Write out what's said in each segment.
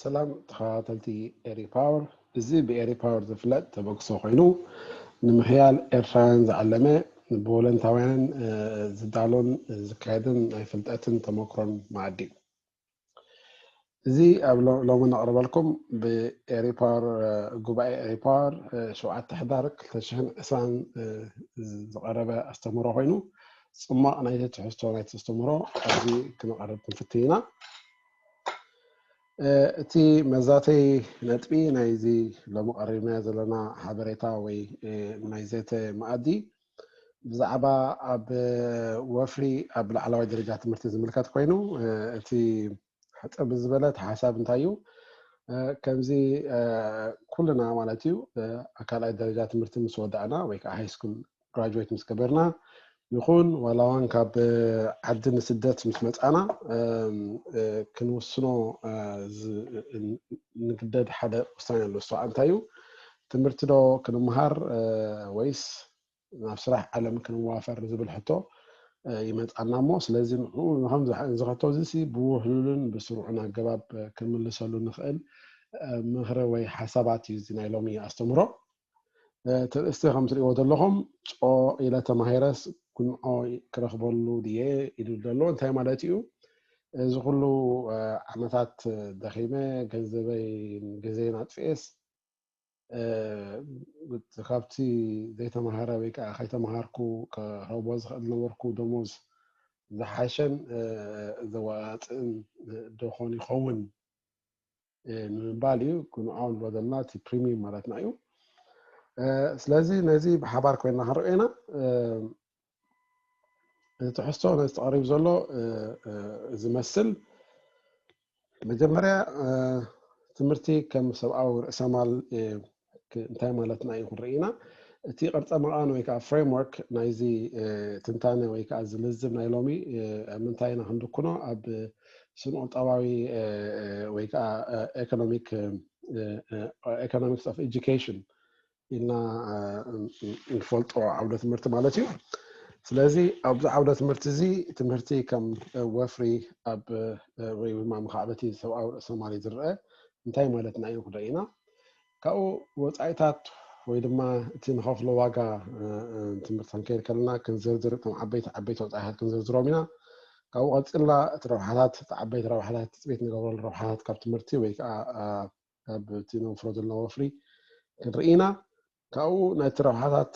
ሰላም ተኸታተልቲ ኤሪ ፓወር። እዚ ብኤሪ ፓወር ዝፍለጥ ተበግሶ ኮይኑ፣ ንምሕያል ኤርትራውያን ዝዓለመ፣ ብወለንታውያን ዝዳሎን ዝካየድን ናይ ፍልጠትን ተመክሮን መኣዲ እዩ። እዚ ኣብ ሎሚ ነቕርበልኩም ብኤሪ ፓወር፣ ጉባኤ ኤሪ ፓወር ሸውዓተ ሕዳር ክልተ ሽሕን ዕስራን ዝቐረበ ኣስተምህሮ ኮይኑ፣ ጽማቕ ናይቲ ትሕዝቶ ናይቲ ኣስተምህሮ ኣብዚ ክነቐርብ ክንፍትን ኢና። እቲ መዛተይ ነጥቢ ናይዚ ሎሚ ቀሪብናዮ ዘለና ሓበሬታ ወይ ናይ ዘተ መኣዲ ብዛዕባ ኣብ ወፍሪ ኣብ ላዕለዋይ ደረጃ ትምህርቲ ዝምልከት ኮይኑ፣ እቲ ሕጽር ብዝበለ እቲ ሓሳብ እንታይ እዩ? ከምዚ ኩልና ማለት እዩ ኣብ ካልኣይ ደረጃ ትምህርቲ ምስ ወዳእና ወይ ከዓ ሃይ ስኩል ግራጁዌት ምስ ገበርና ይኹን ዋላ እውን ካብ ዓዲ ንስደት ምስ መፃና ክንውስኖ ንግደድ ሓደ ውሳኔ ኣሎ። እሱ እንታይ እዩ? ትምህርቲ ዶ ክንምሃር ወይስ ናብ ስራሕ ዓለም ክንዋፈር ዝብል ሕቶ ይመፃና እሞ፣ ስለዚ ንዕኡ ንከምዚ ሕቶ እዚ ብውህሉልን ብስሩዕን ኣገባብ ክንምልሰሉ ንኽእል ምኽሪ ወይ ሓሳባት እዩ እዚ ናይ ሎሚ ኣስተምህሮ። እቲ ርእስቲ ከም ትሪእዎ ዘለኹም ጨው ኢለ ተማሂረስ ጉንዖ ክረኽበሉ ድየ ኢሉ ዘሎ እንታይ ማለት እዩ? እዚ ኩሉ ዓመታት ደኺመ ገንዘበይ ግዜን ኣጥፍኤስ ካብቲ ዘይተማሃረ ወይ ከዓ ከይተማሃርኩ ክረኽቦ ዝኽእል ነበርኩ ደሞዝ ዝሓሸን ዘዋፅእን ዶ ኾን ይኸውን ንምባል እዩ። ክንዓው ንብሎ ዘለና እቲ ፕሪሚየም ማለትና እዩ። ስለዚ ነዚ ብሓባር ኮይና ክንሪኦ ኢና። እዚ ትሕዝቶ ነዚ ተቐሪቡ ዘሎ ዝመስል መጀመርያ ትምህርቲ ከም ሰብኣዊ ርእሰማል እንታይ ማለትና እዩ ክንርኢ ኢና። እቲ ቅርፀ መቓን ወይ ከዓ ፍሬምወርክ ናይዚ ትንታነ ወይ ከዓ ዝልዝብ ናይ ሎሚ ኣብ ምንታይ ኢና ክንድክኖ? ኣብ ስነ ቁጠባዊ ወይ ከዓ ኤኮኖሚክ ኤኮኖሚክስ ኦፍ ኤጁኬሽን ኢልና እንፈልጦ ዓውደ ትምህርቲ ማለት እዩ። ስለዚ ኣብዚ ዓውደ ትምህርቲ እዚ ትምህርቲ ከም ወፍሪ ኣብ ወይ ድማ መኻዕበቲ ሰብኣዊ ርእሰማል እዩ ዝረአ። እንታይ ማለትና እዩ ክንርኢ ኢና። ካብኡ ወፃኢታት ወይ ድማ እቲ ንኸፍሎ ዋጋ ትምህርቲ ክንከይድ ከለና ክንዝርዝር እቶም ዓበይቲ ዓበይቲ ወፃኢታት ክንዝርዝሮም ኢና። ካብኡ ቀፂልና እቲ ረብሓታት እቲ ዓበይቲ ረብሓታት ትፅቢት ንገብረሉ ረብሓታት ካብ ትምህርቲ ወይ ከዓ ካብ እቲ ነውፍሮ ዘለና ወፍሪ ክንርኢ ኢና። ካብኡ ነቲ ረብሓታት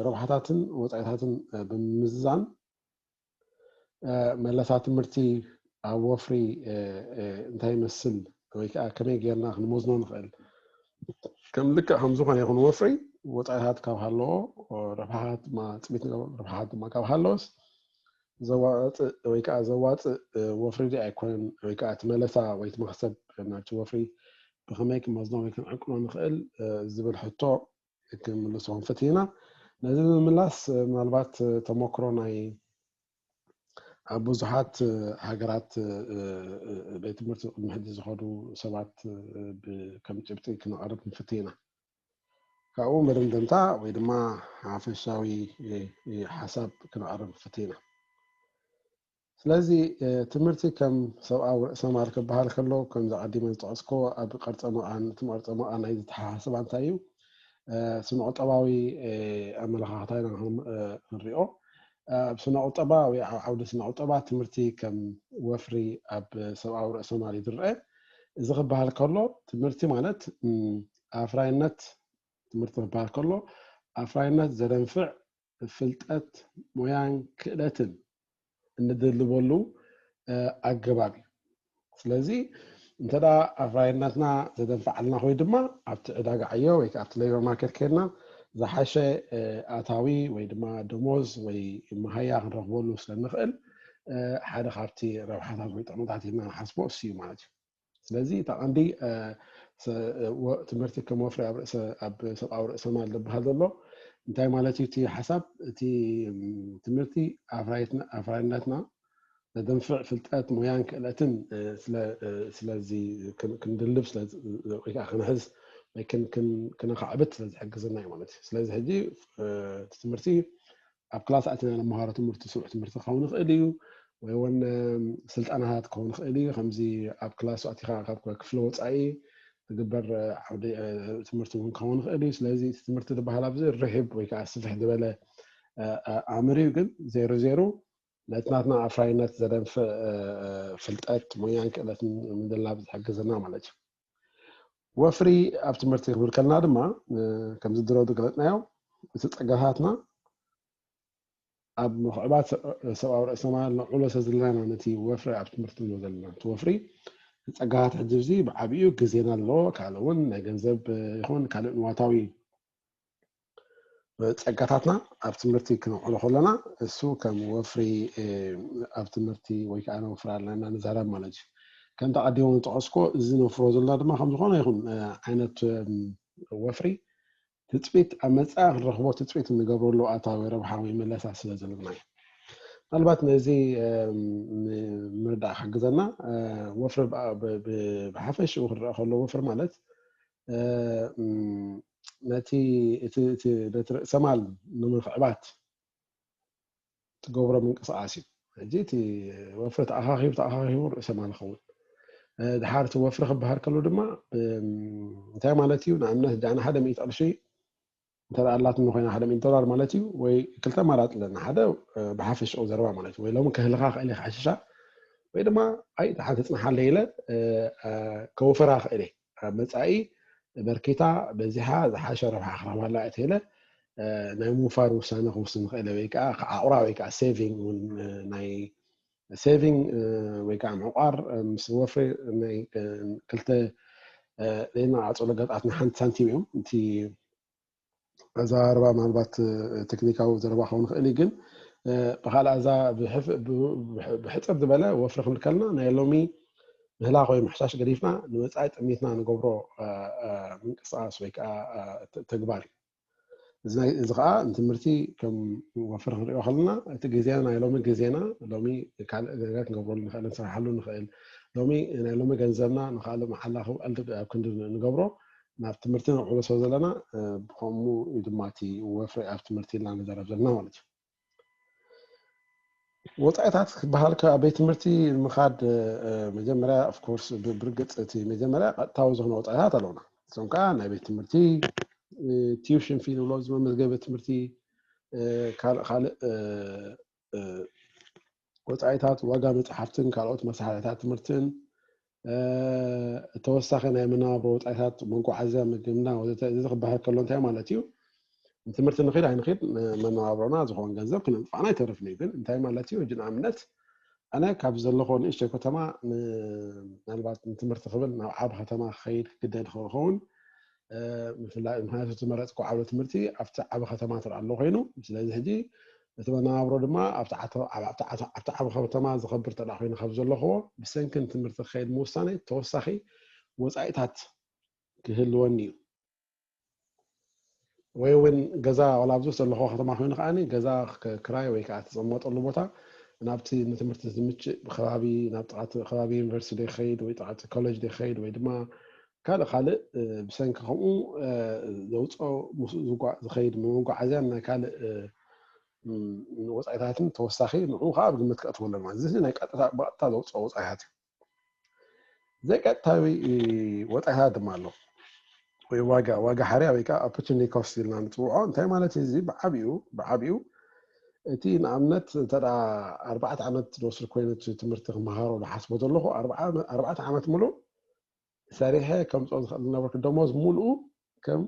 ረብሓታትን ወፃኢታትን ብምምዝዛን መለሳ ትምህርቲ ኣብ ወፍሪ እንታይ ይመስል ወይ ከዓ ከመይ ጌርና ክንመዝኖ ንኽእል? ከም ልክዕ ከም ዝኾነ ይኹን ወፍሪ ወፃኢታት ካብ ሃለዎ ረብሓታት ድማ ፅቢት ንገብር ረብሓታት ድማ ካብ ሃለወስ ዘዋፅእ ወይ ከዓ ዘዋፅእ ወፍሪ ዲ ኣይኮነን ወይ ከዓ እቲ መለሳ ወይ እቲ መክሰብ ናብቲ ወፍሪ ብኸመይ ክንመዝኖ ወይ ክንዕቅኖ ንኽእል ዝብል ሕቶ ክንምልሶ ክንፍትን ኢና። ነዚ ንምምላስ ምናልባት ተመክሮ ናይ ኣብ ብዙሓት ሃገራት ቤት ትምህርቲ ቅድሚ ሕጂ ዝኸዱ ሰባት ከም ጭብጢ ክነቐርብ ክንፍትን ኢና። ካብኡ መደምደምታ ወይ ድማ ሓፈሻዊ ሓሳብ ክነቐርብ ክንፍትን ኢና። ስለዚ ትምህርቲ ከም ሰብኣዊ ርእሰማል ክበሃል ከሎ ከምዚ ኣቐዲመ ዝጠቐስኮ ኣብ ቅርፀ መቓን እቲ ቅርፀ መቓን ናይ ዝተሓሳስባ እንታይ እዩ? ስነ ቁጠባዊ ኣመለኻኽታ ኢና ክንሪኦ። ኣብ ስነ ቁጠባ ወይ ኣብ ዓውዲ ስነ ቁጠባ ትምህርቲ ከም ወፍሪ ኣብ ሰብኣዊ ርእሰማል እዩ ዝረአ። እዚ ክበሃል ከሎ ትምህርቲ ማለት ኣፍራይነት ትምህርቲ ክበሃል ከሎ ኣፍራይነት ዘደንፍዕ ፍልጠት ሞያን ክእለትን እንድልበሉ ኣገባብ እዩ። ስለዚ እንተ ኣፍራይነትና ዘደንፍዓልና ወይ ድማ ኣብቲ ዕዳጋ ዓዮ ወይ ኣብቲ ሌበር ማርኬት ከይድና ዝሓሸ ኣታዊ ወይ ድማ ደሞዝ ወይ መሃያ ክንረኽበሉ ስለ ንኽእል ሓደ ካብቲ ረብሓታት ወይ ጥቕምታት ኢልና ንሓስቦ እሱ እዩ ማለት እዩ። ስለዚ እታ ቀንዲ ትምህርቲ ከም ወፍሪ ኣብ ሰብኣዊ ርእሰ ማል ዝበሃል ዘሎ እንታይ ማለት እዩ? እቲ ሓሳብ እቲ ትምህርቲ ኣፍራይነትና ዘደንፍዕ ፍልጠት ሞያን ክእለትን ስለዚ ክንድልብ ወይከዓ ክንሕዝ ወይ ክነኻዕብት ስለ ዝሕግዝና እዩ ማለት እዩ። ስለዚ ሕጂ እቲ ትምህርቲ ኣብ ክላስ ኣትና ንመሃሮ ትምህርቲ ስሩዕ ትምህርቲ ክኸውን ይኽእል እዩ። ወይ እውን ስልጠናታት ክኸውን ይኽእል እዩ። ከምዚ ኣብ ክላስ ኣቲኻ ካብ ክፍሊ ወፃኢ ዝግበር ዓውዲ ትምህርቲ እውን ክኸውን ይኽእል እዩ። ስለዚ እቲ ትምህርቲ ዝበሃል ኣብዚ ርሒብ ወይ ከዓ ስፍሕ ዝበለ ኣምር እዩ። ግን ዜሮ ዜሮ ነቲ ናትና ኣፍራይነት ዘደንፍእ ፍልጠት፣ ሞያን ክእለትን ምድላብ ዝሕግዝና ማለት እዩ። ወፍሪ ኣብ ትምህርቲ ክብል ከልና ድማ ከምዚ ድሮ ዝገለፅናዮ እቲ ፀጋታትና ኣብ ምኽዕባት ሰብኣዊ ርእሰ ማል ነውዕሎ ስለ ዘለና ነቲ ወፍሪ ኣብ ትምህርቲ ንብሎ ዘለና። እቲ ወፍሪ ጸጋታት ሕጂ እዚ ብዓቢኡ ግዜና ኣለዎ። ካልእ እውን ናይ ገንዘብ ይኹን ካልእ ንዋታዊ ጸጋታትና ኣብ ትምህርቲ ክነውዕሎ ከለና እሱ ከም ወፍሪ ኣብ ትምህርቲ ወይ ከዓ ነውፍር ኣለና ንዛረብ ማለት እዩ። ከምቲ ኣቐዲሞ ዝጠቐስኮ እዚ ነፍሮ ዘለና ድማ ከም ዝኾነ ይኹን ዓይነት ወፍሪ ትፅቢት ኣብ መፃኢ ክንረኽቦ ትፅቢት እንገብረሉ ኣታዊ ረብሓ ወይ መለሳ ስለ ዘለና እዩ። ምናልባት ነዚ ምርዳእ ክሕግዘና ወፍሪ ብሓፈሽኡ ክረአ ከሎ ወፍሪ ማለት ነቲ ነቲ ርእሰማል ንምኽዕባት ትገብሮ ምንቅስቃስ እዩ። ሕጂ እቲ ወፍሪ ተኣኻኺቡ ተኣኻኺቡ ርእሰ ማል ይኸውን። ድሓር እቲ ወፍሪ ክበሃል ከሎ ድማ እንታይ ማለት እዩ? ንኣብነት ሕጂ ኣነ ሓደ ሚእቲ ቅርሺ እንተ ኣላትኒ ኮይና ሓደ ሚእቲ ዶላር ማለት እዩ። ወይ ክልተ ኣማራፂ ኣለና። ሓደ ብሓፈሽኡ ዘረባ ማለት እዩ። ወይ ሎሚ ከህልኻ ክእል እየ ክሓሽሻ ወይ ድማ ኣይ ሓንቲ ፅንሓለ ኢለ ከውፍራ ክእል እየ። ኣብ መፃኢ በርኪታ በዚሓ ዝሓሸ ረብሓ ክረኽባላ እየ ተኢለ ናይ ምውፋር ውሳነ ክውስን ክእል ወይ ከዓ ክዓቑራ ወይ ከዓ ሴቪንግ እውን ናይ ሴቪንግ ወይ ከዓ ምዕቋር ምስ ወፍሪ ናይ ክልተ ዘይነዓፀሉ ገጣት ናይ ሓንቲ ሳንቲም እዮም። እቲ ኣዘራርባ ምናልባት ቴክኒካዊ ዘረባ ክኸውን ይኽእል እዩ፣ ግን ብካልእ ኣዛ ብሕፅር ዝበለ ወፍሪ ክንብል ከለና ናይ ሎሚ ምህላኽ ወይ ምሕሻሽ ገዲፍና ንመፃኢ ጥሚትና ንገብሮ ምንቅስቃስ ወይ ከዓ ተግባር እዩ። እዚ ከዓ ንትምህርቲ ከም ወፍሪ ክንሪኦ ከለና እቲ ግዜና ናይ ሎሚ ግዜና ሎሚ ካልእ ነገር ክንገብረሉ ንኽእል ንስራሓሉ ንኽእል ሎሚ ናይ ሎሚ ገንዘብና ንካልእ መዓላ ክውዕል ኣብ ክንዲ ንገብሮ ናብ ትምህርቲ ነውዕሎ ስለ ዘለና ብከምኡ እዩ ድማ እቲ ወፍሪ ኣብ ትምህርቲ ኢልና ንዛረብ ዘለና ማለት እዩ። ወፃኢታት ክበሃል ከ ኣብ ቤት ትምህርቲ ንምኻድ መጀመርያ ኦፍኮርስ ብርግፅ እቲ መጀመርያ ቀጥታዊ ዝኾነ ወፃኢታት ኣለውና። እዞም ከዓ ናይ ቤት ትምህርቲ ቲዩሽን ፊ ንብሎ እዚ መመዝገቢ ትምህርቲ ካልእ ካልእ ወፃኢታት ዋጋ መፅሓፍትን ካልኦት መሳርሕታት ትምህርትን ተወሳኺ ናይ መነባብሮ ወፃኢታት መጓዓዝያ ምግብና ወዘተ እዚ ክበሃል ከሎ እንታይ ማለት እዩ? ንትምህርቲ ንኽድ ኣይንኽድ መነባብሮና ዝኾን ገንዘብ ክነጥፋና ኣይተርፍን እዩ። ግን እንታይ ማለት እዩ? ሕጂ ንኣብነት ኣነ ካብ ዘለኹ ንእሽተይ ከተማ ምናልባት ንትምህርቲ ክብል ናብ ዓብ ከተማ ክኸይድ ክግደድ ክኸውን ምፍላይ ምክንያቱ ዝመረፅኩ ዓውደ ትምህርቲ ኣብቲ ዓብ ከተማ ትርኣ ኣሎ ኮይኑ ስለዚ ሕጂ እቲ መነባብሮ ድማ ኣብቲ ዓብ ከተማ ዝኸብር ተዳ ኮይኑ ካብ ዘለኽዎ ብሰንኪ ንትምህርቲ ክኸይድ ምውሳነይ ተወሳኺ ወፃኢታት ክህልወኒ እዩ። ወይ እውን ገዛ ዋላ ኣብዚ ዘለኹ ከተማ ኮይኑ ከዓ ገዛ ክራይ ወይ ከዓ ትፀመጠሉ ቦታ ናብቲ ንትምህርቲ ዝምችእ ብከባቢ ናብ ጥቃቲ ከባቢ ዩኒቨርሲቲ ዶ ይኸይድ ወይ ጥቃቲ ኮሌጅ ዶ ይኸይድ ወይ ድማ ካልእ ካልእ ብሰንኪ ከምኡ ዘውፅኦ ምስኡ ዝኸይድ መጓዓዝያን ናይ ካልእ ወፃኢታትን ተወሳኺ ንኡ ከዓ ኣብ ግምት ከእትወለን ማለት እዚ ናይ ቀጥታ ብቀጥታ ዘውፅኦ ወፃኢታት እዩ። ዘይቀጥታዊ ወፃኢታት ድማ ኣሎ ወይ ዋጋ ዋጋ ሓርያ ወይ ከዓ ኦፖርቹኒቲ ኮስት ኢልና ንፅውዖ እንታይ ማለት እዩ እዚ ብዓብኡ ብዓብኡ እቲ ንኣብነት እንተ ኣርባዕተ ዓመት ዝወስድ ኮይኑ ትምህርቲ ክመሃሮ ዝሓስቦ ዘለኹ ኣርባዕተ ዓመት ሙሉእ ሰሪሐ ከምፅኦ ዝኽእል ዝነበርኩ ደሞዝ ሙሉኡ ከም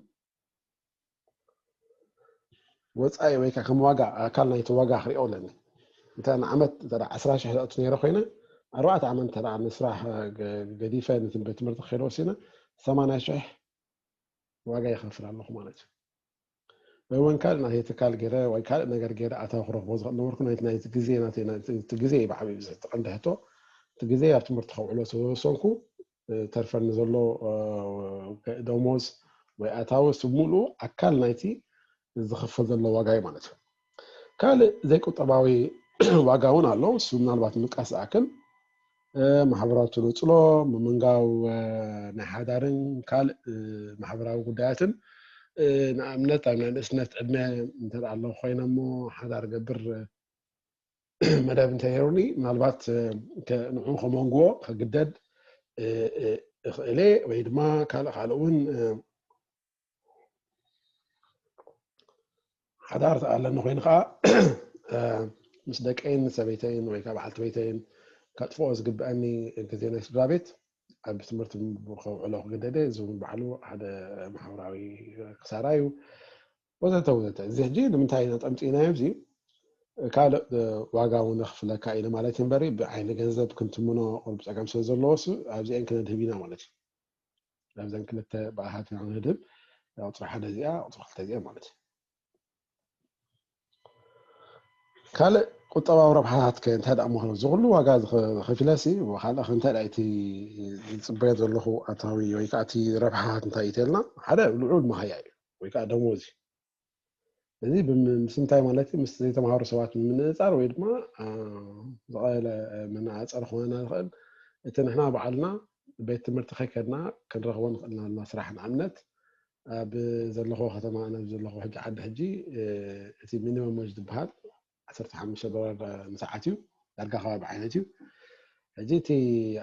ወፃኢ ወይ ከዓ ከም ዋጋ ኣካል ናይቲ ዋጋ ክሪኦ ኣለኒ እንተ ንዓመት እንተ ዓስራ ሽሕ ዘእቱ ነይረ ኮይነ ኣርባዕተ ዓመት እንተ ንስራሕ ገዲፈ ነቲ ቤት ትምህርቲ ክኸይደ ወሲነ ሰማንያ ሽሕ ዋጋ ይኸፍል ኣለኹ ማለት እዩ። ወይ እውን ካልእ ናተይ ትካል ገይረ ወይ ካልእ ነገር ገይረ ኣታዊ ክረኽቦ ዝኽእል ነበርኩ ናይቲ ግዜ ናተይ ግዜ ብዓብዩ ተቐንዲ ሕቶ እቲ ግዜ ኣብ ትምህርቲ ከውዕሎ ስለዝወሰንኩ ተርፈኒ ዘሎ ደሞዝ ወይ ኣታዊ ስሙሉ ኣካል ናይቲ ዝኽፈል ዘሎ ዋጋ እዩ ማለት እዩ። ካልእ ዘይቁጠባዊ ዋጋ እውን ኣሎ። እሱ ምናልባት ንምቃስ ዝኣክል ማሕበራዊ ተነፅሎ፣ ምምንጋው ናይ ሓዳርን ካልእ ማሕበራዊ ጉዳያትን ንኣብነት ኣብ ናይ ንእስነት ዕድመ እንተ ኣሎ ኮይነ እሞ ሓዳር ገብር መደብ እንተነይሩኒ ምናልባት ንዑ ከመንግዎ ከግደድ እኽእለ ወይ ድማ ካልእ ካልእ እውን ሓዳር ኣለኒ ኮይኑ ከዓ ምስ ደቀይን ሰበይተይን ወይ ከዓ በዓልቲ ቤተይን ከጥፍኦ ዝግብአኒ ግዜ ናይ ስድራ ቤት ኣብ ትምህርቲ ከውዕሎ ክግደደ እዚ እውን ባዕሉ ሓደ ማሕበራዊ ክሳራ እዩ። ወዘተ ወዘተ እዚ ሕጂ ንምንታይ ኢና ጠምፂእናዮ? እዚ ካልእ ዋጋ እውን ክፍለካ ኢለ ማለት እዩ እምበሪ ብዓይኒ ገንዘብ ክንትምኖ ቁሩብ ፀገም ስለ ዘለዎ ኣብዚአን ክነድህብ ኢና ማለት እዩ። ኣብዘን ክልተ ብኣሃት ኢና ክንህድብ ቁፅሪ ሓደ እዚኣ ቁፅሪ ክልተ እዚኣ ማለት እዩ። ካልእ ቁጠባዊ ረብሓታት ከ እንታይ ደኣ ምዃኑ እዚ ኩሉ ዋጋ ዝኸፊለሲ ካልእ እንታይ ደኣ እቲ ዝፅበዮ ዘለኹ ኣታዊ ወይ ከዓ እቲ ረብሓታት እንታይ እዩ ተልና ሓደ ልዑል መሃያ እዩ ወይ ከዓ ደሞዝ እዩ። እዚ ምስ እንታይ ማለት እዩ ምስ ዘይተምሃሩ ሰባት ንምንእፃር ወይ ድማ ዝቐለለ መነፃፀሪ ክኾነና ዝኽእል እቲ ንሕና ባዕልና ቤት ትምህርቲ ከይከድና ክንረኽቦ ንኽእል ኣለና ስራሕ ንኣብነት ኣብ ዘለኹ ከተማ ኣነ ዘለኹ ሕጂ ዓዲ ሕጂ እቲ ሚኒመም ወጅ ዝበሃል ዓሰርተ ሓሙሽተ ዶላር ንሰዓት እዩ ዳርጋ ከባቢ ዓይነት እዩ። ሕጂ እቲ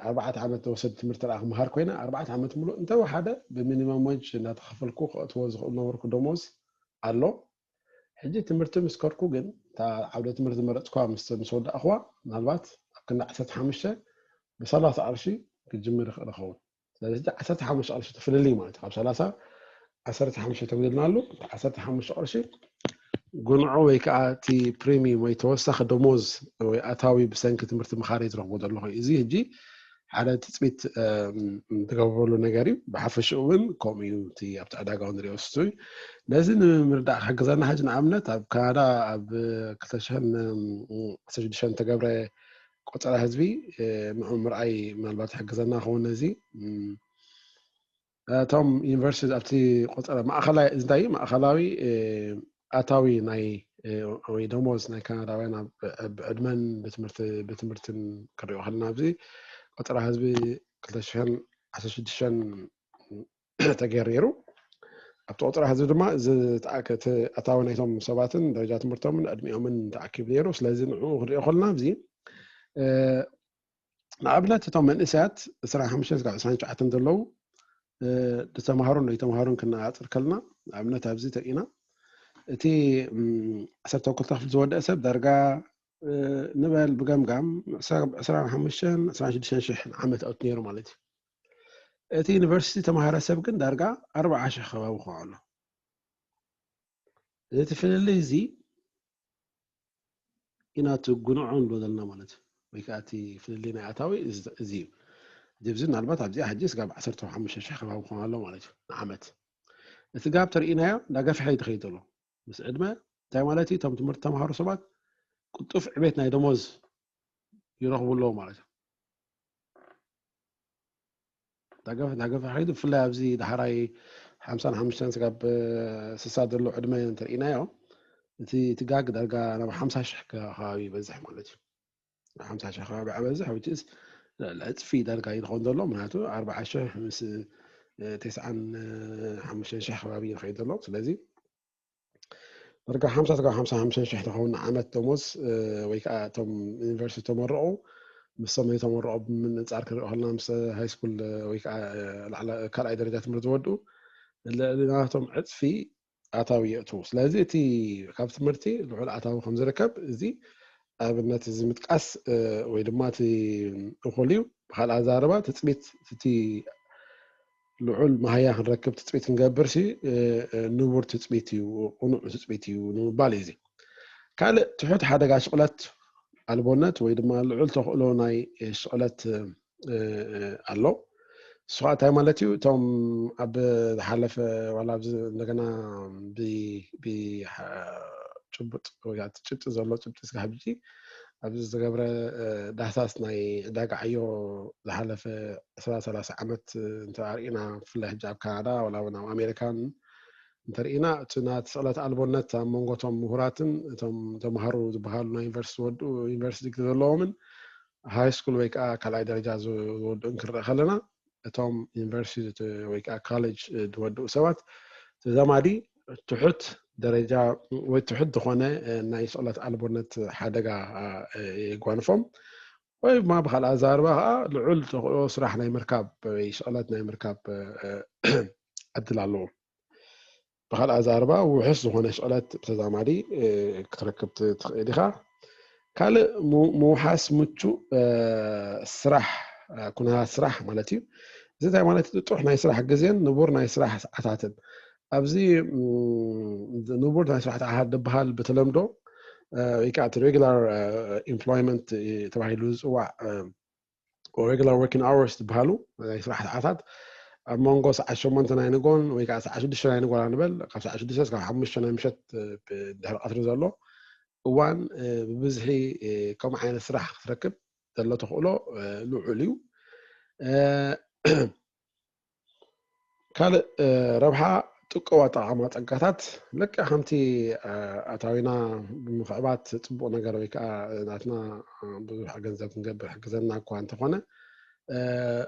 ኣርባዕተ ዓመት ዝወሰድ ትምህርቲ ደኣ ክምሃር ኮይነ ኣርባዕተ ዓመት ሙሉእ እንተወሓደ ብሚኒመም ወጅ እናተኸፈልኩ ከእትዎ ዝኽእል ነበርኩ ደሞዝ ኣሎ። ሕጂ ትምህርቲ ምስ ከድኩ ግን እታ ዓውደ ትምህርቲ ዝመረፅኳ ምስ ወዳእኽዋ ምናልባት ኣብ ክንዲ ዓሰርተ ሓሙሽተ ብሰላሳ ቅርሺ ክጅምር ይኽእል ይኸውን። ስለዚ ዓሰርተ ሓሙሽተ ቅርሺ ትፍልልይ ማለት እዩ። ካብ ሰላሳ ዓሰርተ ሓሙሽተ ተጉዲልናሉ ዓሰርተ ሓሙሽተ ቅርሺ ጉንዖ ወይ ከዓ እቲ ፕሪሚየም ወይ ተወሳኺ ደሞዝ ወይ ኣታዊ ብሰንኪ ትምህርቲ ምኻረይ ዝረኽቦ ዘለኹ እዚ ሕጂ ሓደ ትፅቢት ትገብረሉ ነገር እዩ። ብሓፈሽኡ እውን ከምኡ እዩ እቲ ኣብቲ ዕዳጋ ንሪኦ ስቱ ነዚ ንምርዳእ ክሕግዘና ሕጂ ንኣብነት ኣብ ካናዳ ኣብ ክልተ ሽሕን ዓሰርተ ሽዱሽተን ተገብረ ቆፀራ ህዝቢ ንዑ ምርኣይ ምናልባት ሕግዘና ክኸውን ነዚ እቶም ዩኒቨርሲቲ ኣብቲ ቆፀራ ማእኸላይ እንታይ ማእኸላዊ ኣታዊ ናይ ወይ ደሞዝ ናይ ካናዳውያን ብዕድመን ብትምህርትን ክሪኦ ከለና ኣብዚ ቆፀራ ህዝቢ ክልተ ሽሕን ዓሰርተ ሽዱሽተን ተገይሩ ነይሩ። ኣብቲ ቆፀራ ህዝቢ ድማ ዝተኣከተ ኣታዊ ናይቶም ሰባትን ደረጃ ትምህርቶምን ዕድሚኦምን ተኣኪቡ ነይሩ። ስለዚ ንዕኡ ክንሪኦ ከለና ኣብዚ ንኣብነት እቶም መንእሰያት ዕስራን ሓሙሽተን ክሳብ ዕስራን ትሽዓተን ዘለዉ ዝተምሃሩን ዘይተምሃሩን ክነፃፅር ከለና ንኣብነት ኣብዚ ተሪኢና እቲ ዓሰርተ ክልተ ክፍሊ ዝወደአ ሰብ ዳርጋ ንበል ብገምጋም ዕስራን ሓሙሽተን ዕስራን ሽዱሽተን ሽሕ ንዓመት ኣውት ነይሩ ማለት እዩ። እቲ ዩኒቨርሲቲ ተምሃረ ሰብ ግን ዳርጋ ኣርባዓ ሽሕ ከባቢ ክኸውን ኣሎ። እዚ ፍልልይ እዚ ኢና እቲ ጉንዖ ንብሎ ዘለና ማለት እዩ። ወይ ከዓ እቲ ፍልልይ ናይ ኣታዊ እዚ እዩ። እዚ ምናልባት ኣብዚኣ ሕጂ ስጋብ ዓሰርተ ሓሙሽተ ሽሕ ከባቢ ክኾን ኣሎ ማለት እዩ ንዓመት። እቲ ጋብ ተርኢናዮ እንዳገፍሐ እዩ ትኸይድ ዘሎ ምስ ዕድመ እንታይ ማለት እዩ? እቶም ትምህርቲ ተምሃሩ ሰባት ቅጡፍ ዕቤት ናይ ደሞዝ ይረኽቡ ኣለዉ ማለት እዩ። ዳገፍ ዳገፍ ሓይዱ ብፍላይ ኣብዚ ዳሕራይ ሓምሳን ሓሙሽተን ስጋብ ስሳ ዘሎ ዕድመ እንተርኢናዮ እቲ እቲ ጋግ ዳርጋ ናብ ሓምሳ ሽሕ ከባቢ ይበዝሕ ማለት እዩ። ሓምሳ ሽሕ ከባቢ ዓበዝሕ ውጭስ ዕፅፊ ዳርጋ ይኸውን ዘሎ ምክንያቱ ኣርባዓ ሽሕ ምስ ተስዓን ሓሙሽተን ሽሕ ከባቢ ይኸይድ ዘሎ ስለዚ ዳርጋ ሓምሳ ስጋብ ሓምሳ ሓሙሽተ ሽሕ ትኸውን ዓመት ደሞዝ ወይ ከዓ እቶም ዩኒቨርሲቲ ተመረቑ ምስቶም ዘይተመረቑ ብምንፃር ክንሪኦ ከለና ምስ ሃይ ስኩል ወይ ከዓ ካልኣይ ደረጃ ትምህርቲ ዝወድኡ ልዕሊ ናቶም ዕፅፊ ኣታዊ የእትዉ። ስለዚ እቲ ካብ ትምህርቲ ልዑል ኣታዊ ከም ዝርከብ እዚ ኣብነት እዚ ምጥቃስ ወይ ድማ እቲ እኹል እዩ። ብካልእ ኣዛረባ ትፅቢት እቲ ልዑል መሃያ ክንረክብ ትፅቢት ክንገብር ሲ ንቡር ትፅቢት እዩ፣ ቅኑዕ ትፅቢት እዩ ንምባል እዩ። እዚ ካልእ ትሑት ሓደጋ ሽቕለት ኣልቦነት ወይ ድማ ልዑል ተኽእሎ ናይ ሽቕለት ኣሎ። እሱ ከዓ እንታይ ማለት እዩ? እቶም ኣብ ዝሓለፈ ዋላ ኣብዚ እንደገና ጭቡጥ ወይ ጭብጢ ዘሎ ጭብጢ ስጋ ሕጂ ኣብዚ ዝተገብረ ዳህሳስ ናይ ዕዳጋ ዕዮ ዝሓለፈ ዕስራ ሰላሳ ዓመት እንተኣርኢና ብፍላይ ሕጂ ኣብ ካናዳ ዋላ እውን ኣብ ኣሜሪካን እንተርኢና እቲ ናቲ ስቕለት ኣልቦነት ኣብ መንጎቶም ምሁራትን እቶም ተምሃሩ ዝበሃሉ ናይ ዩኒቨርሲቲ ዝወድኡ ዩኒቨርሲቲ ዲግሪ ዘለዎምን ሃይ ስኩል ወይ ከዓ ካልኣይ ደረጃ ዝወድኡን ክንርኢ ከለና እቶም ዩኒቨርሲቲ ወይ ከዓ ካሌጅ ዝወድኡ ሰባት ተዛማዲ ትሑት ደረጃ ወይ ትሑት ዝኾነ ናይ ስቕለት ኣልቦነት ሓደጋ የጓንፎም። ወይ ድማ ብካልእ ኣዛርባ ከዓ ልዑል ተኽእሎ ስራሕ ናይ ምርካብ ወይ ስቕለት ናይ ምርካብ ዕድል ኣለዎም። ብካልእ ኣዛርባ ውሑስ ዝኾነ ሽቕለት ብተዛማዲ ክትረክብ ትኽእል ኢኻ። ካልእ ምውሓስ ምቹእ ስራሕ፣ ኩነታት ስራሕ ማለት እዩ። እዚ እንታይ ማለት ጥጡሕ ናይ ስራሕ ግዜን ንቡር ናይ ስራሕ ሰዓታትን። ኣብዚ ንቡር ናይ ስራሕ ሰዓታት ዝበሃል ብተለምዶ ወይ ከዓ እቲ regular employment ተባሂሉ ዝፅዋዕ regular working hours ዝበሃሉ ናይ ስራሕ ሰዓታት ኣብ መንጎ ሰዓት ሸሞንተ ናይ ንጎን ወይ ከዓ ሰዓት ሽዱሽተ ናይ ንጎን ንበል፣ ካብ ሰዓት ሽዱሽተ እስካብ ሓሙሽተ ናይ ምሸት ድሕሪ ቀትሪ ዘሎ እዋን ብብዝሒ ከምኡ ዓይነት ስራሕ ክትረክብ ዘሎ ተኽእሎ ልዑል እዩ። ካልእ ረብሓ ጥቁብ ኣጠቓቕማ ጸጋታት ልክዕ ከምቲ ኣታዊና ብምኽዕባት ጽቡቕ ነገር ወይ ከዓ ናትና ብዙሕ ገንዘብ ክንገብር ሕግዘና እኳ እንተኾነ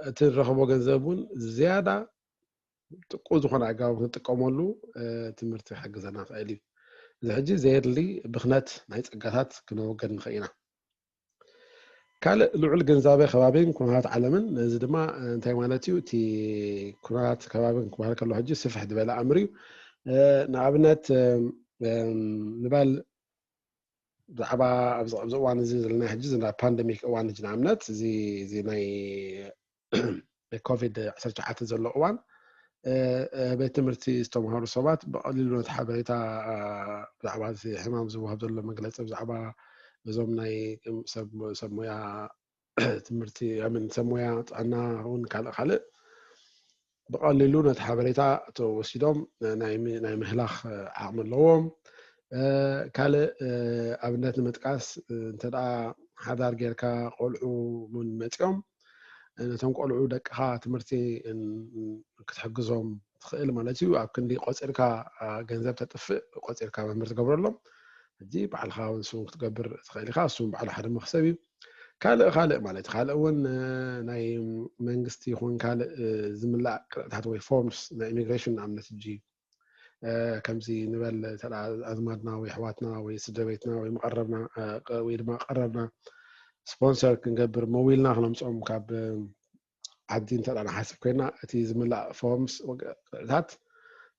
እቲ ንረኽቦ ገንዘብ እውን ዝያዳ ጥቁብ ዝኾነ ኣገባብ ክንጥቀመሉ ትምህርቲ ክሕግዘና ክእል እዩ። እዚ ሕጂ ዘየድሊ ብኽነት ናይ ጸጋታት ክነወገድ ንኽእል ኢና። ካልእ ልዑል ግንዛበ ከባቢን ኩነታት ዓለምን። እዚ ድማ እንታይ ማለት እዩ? እቲ ኩነታት ከባቢን ክበሃል ከሎ ሕጂ ስፍሕ ዝበለ ኣምር እዩ። ንኣብነት ንበል ብዛዕባ ኣብዚ እዋን እዚ ዘለና ሕጂ ፓንደሚክ እዋን ሕጂ ንኣብነት እዚ ናይ ኮቪድ ዓሰርተ ትሽዓተ ዘሎ እዋን ቤት ትምህርቲ ዝተምሃሩ ሰባት ብቐሊሉ ነቲ ሓበሬታ ብዛዕባ እቲ ሕማም ዝወሃብ ዘሎ መግለፂ ብዛዕባ እዞም ናይ ሰብ ሞያ ትምህርቲ ምን ሰብ ሞያ ጥዕና እውን ካልእ ካልእ ብቐሊሉ ነቲ ሓበሬታ ተወሲዶም ናይ ምህላኽ ዓቕሚ ኣለዎም። ካልእ ኣብነት ንምጥቃስ እንተ ሓዳር ጌርካ ቆልዑ እውን መፂኦም ነቶም ቆልዑ ደቅኻ ትምህርቲ ክትሕግዞም ትኽእል ማለት እዩ። ኣብ ክንዲ ቆፂርካ ገንዘብ ተጥፍእ ቆፂርካ መምህር ትገብረሎም ሕጂ ባዕልኻ እውን ንስውን ክትገብር ትኽእል ኢኻ። እሱ ባዕሉ ሓደ መኽሰብ እዩ። ካልእ ካልእ ማለት ካልእ እውን ናይ መንግስቲ ይኹን ካልእ ዝምላእ ቅርዕታት ወይ ፎርምስ ናይ ኢሚግሬሽን ንኣብነት ሕጂ ከምዚ ንበል ኣዝማድና ወይ ኣሕዋትና ወይ ስድረቤትና ወይ መቐረብና ወይ ድማ ቀረብና ስፖንሰር ክንገብር መዊልና ክነምፅኦም ካብ ዓዲ እንተ ንሓስብ ኮይና እቲ ዝምላእ ፎርምስ ቅርዕታት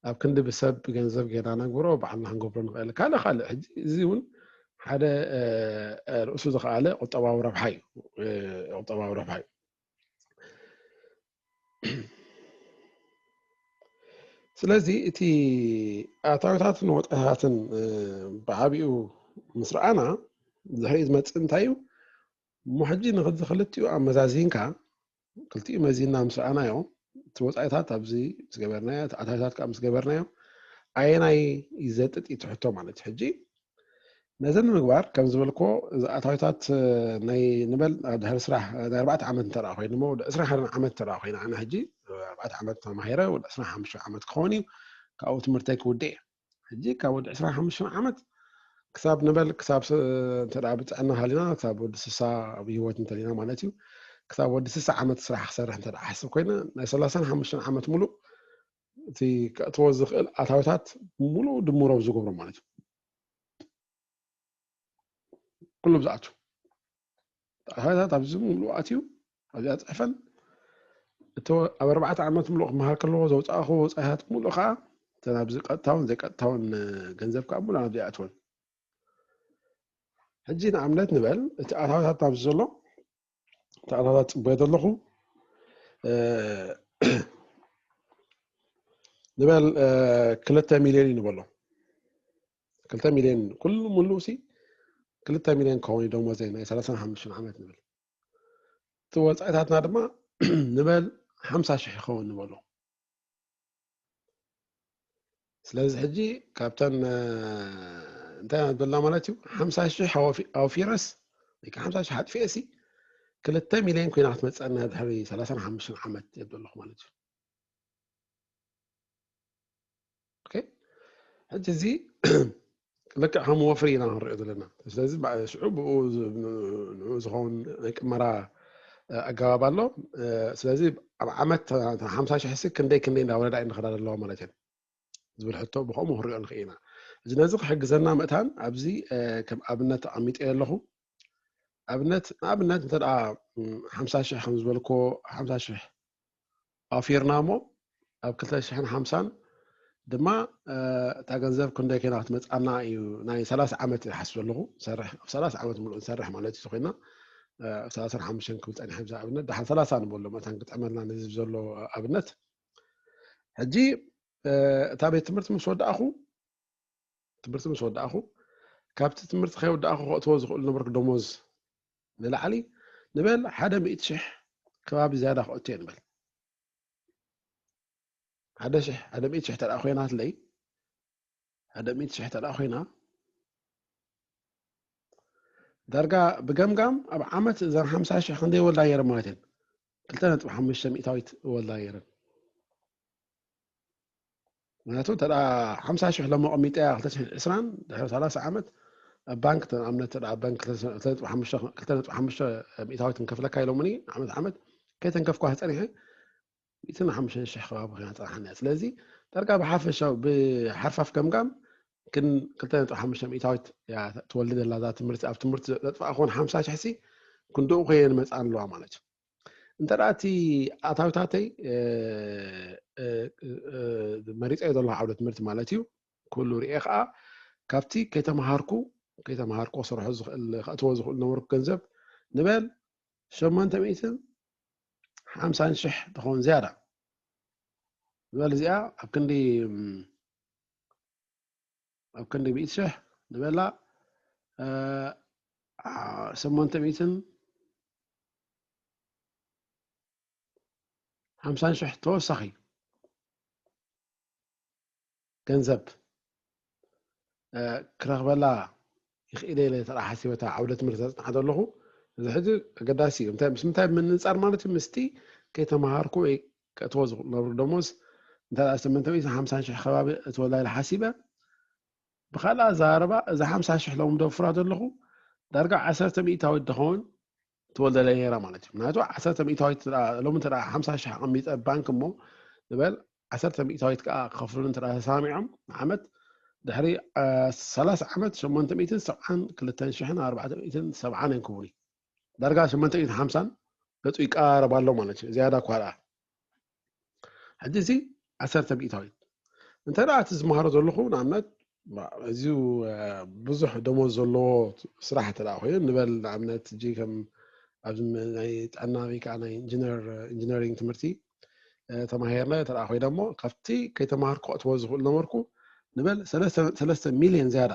ኣብ ክንዲ ብሰብ ብገንዘብ ጌና ነግብሮ ባዕልና ክንገብሮ ንኽእል። ካልእ ካልእ ሕጂ እዚ እውን ሓደ ርእሱ ዝኸኣለ ቁጠባዊ ረብሓ እዩ። ቁጠባዊ ረብሓ እዩ። ስለዚ እቲ ኣታዊታትን ወፃኢታትን ብዓቢኡ ምስ ረኣና ድሕሪኡ ዝመፅእ እንታይ እዩ? እሞ ሕጂ ንክዚ ክልቲኡ ኣመዛዚንካ ክልቲኡ መዚንና ምስ ረኣናዮ እቲ ወፃኢታት ኣብዚ ምስ ገበርናዮ እቲ ኣታዊታት ከዓ ምስ ገበርናዮ ኣየናይ ይዘጥጥ እዩ ትሕቶ ማለት እዩ። ሕጂ ነዚ ንምግባር ከም ዝበልኮ እዚ ኣታዊታት ናይ ንበል ድሕሪ ስራሕ ናይ ኣርባዕተ ዓመት እንተረኣ ኮይኑ ሞ ወዲ ዕስራ ሓደ ዓመት እንተረኣ ኮይና ኣነ ሕጂ ኣርባዕተ ዓመት ተማሂረ ወዲ ዕስራ ሓሙሽተ ዓመት ክኸውን እዩ ካብኡ ትምህርተይ ክውድእ እየ። ሕጂ ካብ ወዲ ዕስራ ሓሙሽተ ዓመት ክሳብ ንበል ክሳብ እንተ ብጥዕና ሃሊና ክሳብ ወዲ ስሳ ኣብ ህይወት እንተሊና ማለት እዩ ክሳብ ወዲ ስሳ ዓመት ስራሕ ክሰርሕ እንተ ሓስብ ኮይነ ናይ ሰላሳን ሓሙሽተን ዓመት ሙሉእ እቲ ከእትዎ ዝኽእል ኣታዊታት ሙሉእ ድምሮም ዝገብሮ ማለት እዩ። ኩሉ ብዝኣቱ ኣታዊታት ኣብዚ ሙሉእ ኣትዩ ኣብዚኣ ፅሕፈን እቲ ኣብ ኣርባዕተ ዓመት ሙሉእ ክመሃር ከለዎ ዘውፃእኹ ወፃኢታት ሙሉእ ከዓ እተን ኣብዚ ቀጥታውን ዘይቀጥታውን ገንዘብ ከዓ ሙሉእ ኣብዚ ኣትወን። ሕጂ ንኣብነት ንበል እቲ ኣታዊታት ኣብዚ ዘሎ እቲ ኣታዊታት ፅበዮ ዘለኹ ንበል ክልተ ሚልዮን እዩ ንበሎ። ክልተ ሚልዮን ኩሉ ሙሉእ ሲ ክልተ ሚልዮን ክኸውን እዩ ደሞዘይ ናይ ሰላሳን ሓሙሽተን ዓመት ንብል። እቲ ወፃኢታትና ድማ ንበል ሓምሳ ሽሕ ይኸውን ንበሎ። ስለዚ ሕጂ ካብተን እንታይ በልና ማለት እዩ ሓምሳ ሽሕ ኣውፊረስ ወይ ከዓ ሓምሳ ሽሕ ኣጥፊኤሲ ክልተ ሚልዮን ኮይና ክትመፀና ድሕሪ ሰላሳን ሓሙሽተን ዓመት የበለኹ ማለት እዩ። ሕጂ እዚ ልክዕ ከም ወፍሪ ኢና ክንሪኦ ዘለና። ስለዚ ሽዑ ብኡ ንኡ ዝኸውን ናይ ቅመራ ኣገባብ ኣሎ። ስለዚ ኣብ ዓመት ሓምሳ ሽሕ ሲ ክንደይ ክንደይ እንዳወረዳ እዩ ንኸዳ ዘለዋ ማለት እዩ ዝብል ሕቶ ብኸምኡ ክንሪኦ ንኽእል ኢና። እዚ ነዚ ክሕግዘና ምእታን ኣብዚ ከም ኣብነት ኣቐሚጠ ኣለኹ። ኣብነት ንኣብነት እንተ ደኣ ሓምሳ ሽሕ ከም ዝበልኮ ሓምሳ ሽሕ ኣፊርና እሞ ኣብ ክልተ ሽሕን ሓምሳን ድማ እታ ገንዘብ ክንደይ ኮይና ክትመፅኣና እዩ ናይ ሰላሳ ዓመት ይሓስብ ኣለኹ። ሰርሕ ኣብ ሰላሳ ዓመት ሙሉእ ንሰርሕ ማለት እዩ ኮይና ኣብ ሰላሳን ሓሙሽተን ክብል ፀኒሐ ብዛ ኣብነት ድሓን ሰላሳ ንበሎ መታን ክጥዕመልና ንህዝብ ዘሎ ኣብነት። ሕጂ እታ ቤት ትምህርቲ ምስ ወዳእኹ ትምህርቲ ምስ ወዳእኹ ካብቲ ትምህርቲ ከይወዳእኹ ከእትዎ ዝኽእሉ ነበርኩ ደሞዝ ንላዕሊ ንበል ሓደ ሚእቲ ሽሕ ከባቢ ዝያዳ ከእቱ እየ ንበል። ሓደ ሽሕ ሓደ ሚእቲ ሽሕ ተደኣ ኮይናትለይ ሓደ ሚእቲ ሽሕ ተደኣ ኮይና ዳርጋ ብገምጋም ኣብ ዓመት እዘን ሓምሳ ሽሕ ክንደይ ወልዳ ነይረን ማለት እየን። ክልተ ነጥቢ ሓሙሽተ ሚእታዊት ወልዳ ነይረን። ምክንያቱ እንተ ሓምሳ ሽሕ ሎሚ ቀሚጠያ ክልተ ሽሕን ዕስራን ድሕሪ ሰላሳ ዓመት ኣብ ባንክ ንኣብነት ባንክ ክልተ ነጥቢ ሓሙሽተ ሚእታዊት ንከፍለካ ኢሎምኒ ዓመት ዓመት ከይተንከፍኳ ፀኒሐ ሚእትን ሓሙሽተን ሽሕ ከባቢ ኮይና ፀናሓኒ እያ። ስለዚ ዳርጋ ብሓፈሻዊ ብሓርፋፍ ገምጋም ግን ክልተ ነጥቢ ሓሙሽተ ሚእታዊት እያ ትወልድ ዘላ እዛ ትምህርቲ ኣብ ትምህርቲ ዘጥፋእኹን ሓምሳ ሽሕ ሲ ክንድኡ ከየን መፅኣን ኣለዋ ማለት እዩ። እንተ ደኣ እቲ ኣታዊታተይ መሪፀዮ ዘለኹ ዓውደ ትምህርቲ ማለት እዩ ኩሉ ርኤ ከዓ ካብቲ ከይተምሃርኩ ከይተምሃርኩ ክሰርሖ ዝኽእል ከእትዎ ዝኽእል ነበርኩ ገንዘብ ንበል ሸሞንተ ሚእትን ሓምሳን ሽሕ ትኸውን ዝያዳ ንበል እዚኣ ኣብ ክንዲ ኣብ ክንዲ ሚእቲ ሽሕ ንበላ ሸሞንተ ሚእትን ሓምሳን ሽሕ ተወሳኺ ገንዘብ ክረኽበላ ይኽእል ኢለ ተሓሲበታ ዓውደ ትምህርቲ ዘፅንሓ ዘለኹ እዚ ሕዚ ኣገዳሲ እዩ። ምስ ምንታይ ምንፃር ማለት እዩ ምስቲ ከይተምሃርኩ ወይ ከእትዎ ዝኽእሉ ነበሩ ደሞዝ እንተ ሸሞንተ ሚእትን ሓምሳን ሽሕ ከባቢ እትወላ ኢለ ሓሲበ ብካልእ ኣዘራርባ እዛ ሓምሳ ሽሕ ሎም ደፍራ ዘለኹ ዳርጋ ዓሰርተ ሚእታዊት ድኸውን ትወልደለይ ነይራ ማለት እዩ። ምክንያቱ ዓሰርተ ሚእታዊት ሎሚ እንተ ሓምሳ ሽሕ ኣቐሚጠ ባንክ እሞ ንበል ዓሰርተ ሚእታዊት ከዓ ክኸፍሉኒ እንተ ተሰማሚዖም ንዓመት ድሕሪ ሰላሳ ዓመት ሸሞንተ ሚእትን ሰብዓን ክልተን ሽሕን ኣርባዕተ ሚእትን ሰብዓን እዮም ክቡኒ ዳርጋ ሸሞንተ ሚእትን ሓምሳን ገፁ ይቀራረብ ኣሎ ማለት እዩ። ዝያዳ እኳ ደኣ ሕጂ እዚ ዓሰርተ ሚእታዊት እንተ ደኣ እቲ ዝመሃሮ ዘለኹ ንኣብነት እዚዩ ብዙሕ ደሞዝ ዘለዎ ስራሕ እንተ ደኣ ኮይኑ ንበል ንኣብነት ሕጂ ከም ኣብዚ ናይ ጥዕና ወይ ከዓ ናይ ኢንጂነር ኢንጂነሪንግ ትምህርቲ ተማሂርና እንተ ደኣ ኮይነ እሞ ካብቲ ከይተማሃርኩ ከእትዎ ዝኽእል ነበርኩ ንበል ሰለስተ ሚልዮን ዝያዳ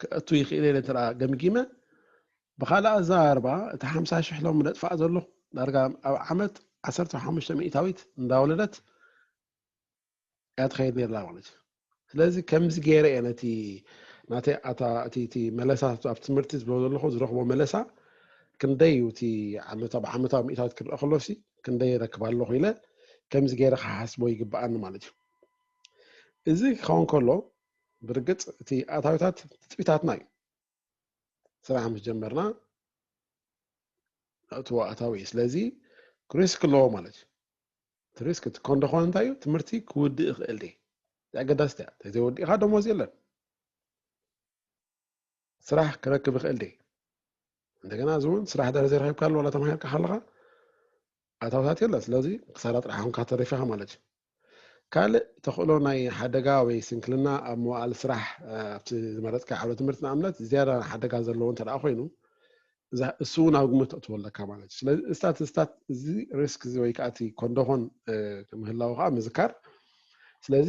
ክእቱ ይኽእል ኢለ እንተ ገምጊመ ብኻልእ ኣዘራርባ እቲ ሓምሳ ሽሕ ሎም ደጥፋእ ዘለኹ ዳርጋ ኣብ ዓመት ዓሰርተ ሓሙሽተ ሚእታዊት እንዳወለደት እያ ትኸይድ ነርላ ማለት እዩ። ስለዚ ከምዚ ገይረ እየ ነቲ ናተይ ኣታ እቲ እቲ መለሳ ኣብ ትምህርቲ ዝብሎ ዘለኹ ዝረኽቦ መለሳ ክንደይ እዩ እቲ ዓመታ ብዓመታዊ ሚእታዊት ክረአ ከሎሲ ክንደይ ይረክብ ኣለኹ ኢለ ከምዚ ገይረ ክሓስቦ ይግብኣኒ ማለት እዩ። እዚ ክኸውን ከሎ ብርግፅ እቲ ኣታዊታት ትፅቢታትና እዩ። ስራሕ ምስ ጀመርና ነእትዎ ኣታዊ እዩ። ስለዚ ሪስክ ኣለዎ ማለት እዩ። እቲ ሪስክ እቲ ኮንዶ ኾነ እንታይ እዩ? ትምህርቲ ክውድእ ይኽእል ድየ? ኣገዳሲት እያ። ተዘይወዲእኻ ደሞዝ የለን። ስራሕ ክረክብ ይኽእል ድየ? እንደገና እዚ እውን ስራሕ ድሕሪ ዘይረኺብካሉ ዋላ ተማሂርካ ከለኻ ኣታውታት የለን። ስለዚ ክሳራ ጥራሕ ኾንካ ተሪፍኻ ማለት እዩ። ካልእ ተኽእሎ ናይ ሓደጋ ወይ ስንክልና ኣብ መዋእል ስራሕ ኣብቲ ዝመረፅካ ዓውደ ትምህርቲ ንኣብነት ዝያዳ ሓደጋ ዘለዎ እንተ ደኣ ኮይኑ እሱ እውን ኣብ ግምት ተእትዎ ኣለካ ማለት እዩ። ስለዚ ስታትስታት እዚ ሪስክ እዚ ወይ ከዓ እቲ ኮንዶኾን ምህላው ከዓ ምዝካር ስለዚ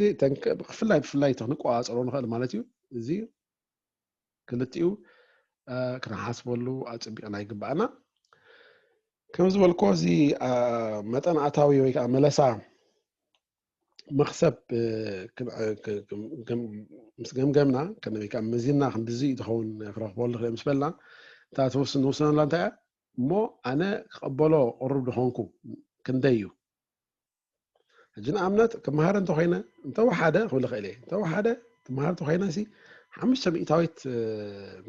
ብፍላይ ብፍላይ ክንቆፃፀሮ ንኽእል ማለት እዩ። እዚ ክልቲኡ ክንሓስበሉ ኣፀቢቕና ይግባኣና። ከም ዝበልኮ እዚ መጠን ኣታዊ ወይ ከዓ መለሳ መክሰብ ምስ ገምገምና ወይ ከዓ መዚንና ክንድዚ እዩ ዝኸውን ክረኽበሉ ክእል ምስ በልና እታ ትውስን ንውስነላ እንታይ እያ እሞ ኣነ ክቐበሎ ቅሩብ ድኾንኩ ክንደይ እዩ ሕጂ ንኣብነት ክመሃር እንተኮይነ እንተወሓደ ክብል ክእል እየ እንተወሓደ ክመሃር እንተኮይነ ሲ ሓሙሽተ ሚእታዊት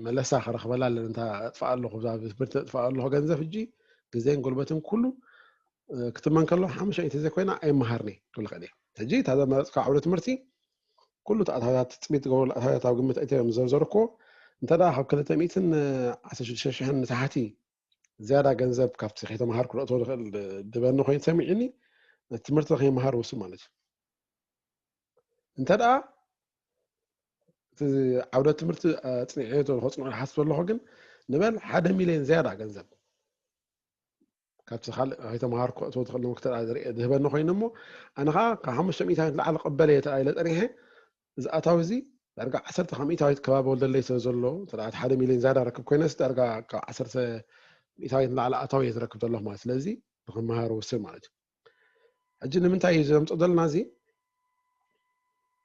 መለሳ ክረክበላ ኣለኒ እንታ እጥፋእ ኣለኹ እዛ ትምህርቲ እጥፋእ ኣለኹ ገንዘብ ሕጂ ግዜን ጉልበትን ኩሉ ክትመን ከሎ ሓሙሽተ ሚእቲ ዘይኮይና ኣይመሃርኒ ክብል ክእል እየ ሕጂ እታ ዘመረፅካ ዓውደ ትምህርቲ ኩሉ ኣታታት፣ ትፅቢት ዝገብሩ ኣታታት ኣብ ግምት ኣእትዮም ዘርዘርኩዎ፣ እንተ ደኣ ካብ ክልተ ሚእትን ዓሰርተ ሽዱሽተ ሽሕን ንታሕቲ ዝያዳ ገንዘብ ካብቲ ከይተምሃርኩ ክእቶ ዝኽእል ድበኒ ኮይኑ ሰሚዕኒ፣ ትምህርቲ ከይመሃር ውስን ማለት እዩ። እንተ ደኣ እቲ ዓውደ ትምህርቲ ኣጽኒዐ ከጽንዖ ይሓስብ ኣለኹ፣ ግን ንበል ሓደ ሚልዮን ዝያዳ ገንዘብ ካብቲ ካልእ ከይተምሃርኩ ክእቶ ዝኽእል መክተል ዝህበኒ ኮይኑ እሞ፣ ኣነ ኸዓ ካብ ሓሙሽተ ሚእታዊት ንላዕሊ ቅበል እየ ተባሂለ ጸኒሐ፣ እዚ ኣታዊ እዚ ዳርጋ ዓሰርተ ካብ ሚእታዊት ከባቢ ወልደለይ ስለ ዘሎ፣ ተደኣ ሓደ ሚልዮን ዝያዳ ረክብ ኮይነስ ዳርጋ ካብ ዓሰርተ ሚእታዊት ንላዕሊ ኣታዊ እየ ዝረክብ ዘለኹ ማለት። ስለዚ ንኽመሃር ውስን ማለት እዩ። ሕጂ ንምንታይ እዩ ዘምፅኦ ዘለና እዚ?